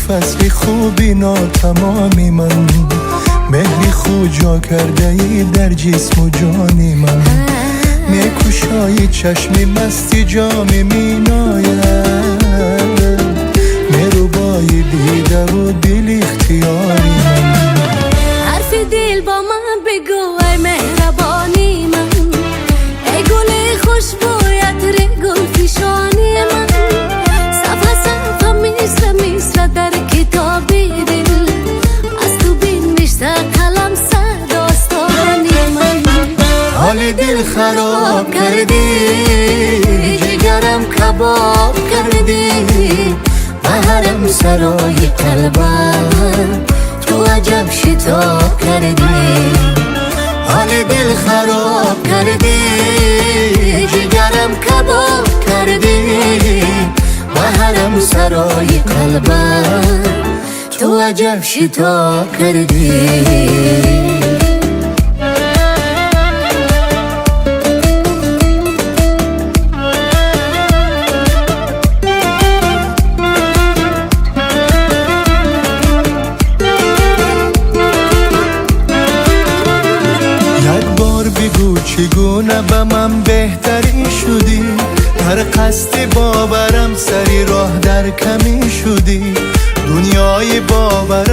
фасли хуби нотамоми ман, меҳри худ ҷо кардаӣ дар ҷисму ҷони ман. Мекушои чашми масти ҷоми миноят, мерубои дидаву дил ихтиёри ман. Ҳарфи дил бо ман бигӯ, эй меҳрабони ман, эй гули хушбӯй, атри гулфишони ман. Сафа сафа, мисра мисра дар китоби дил, аз ту бинавишта қалам сар достони ман. Ҳоли дил хароб кардӣ, ҷигарам кабоб кардӣ, ба ҳарам сарои қалбам ту аҷаб шитоб кардӣ. Ҳоли дил хароб кардӣ, ҷигарам кабоб кардӣ, ба ҳарам сарои қалбам ту аҷаб шитоб кардӣ. Як бор бигӯ, чӣ гуна ба ман беҳтарин шудӣ? Дар қасди боварам сари роҳ дар камин шудӣ. Дунёи бовар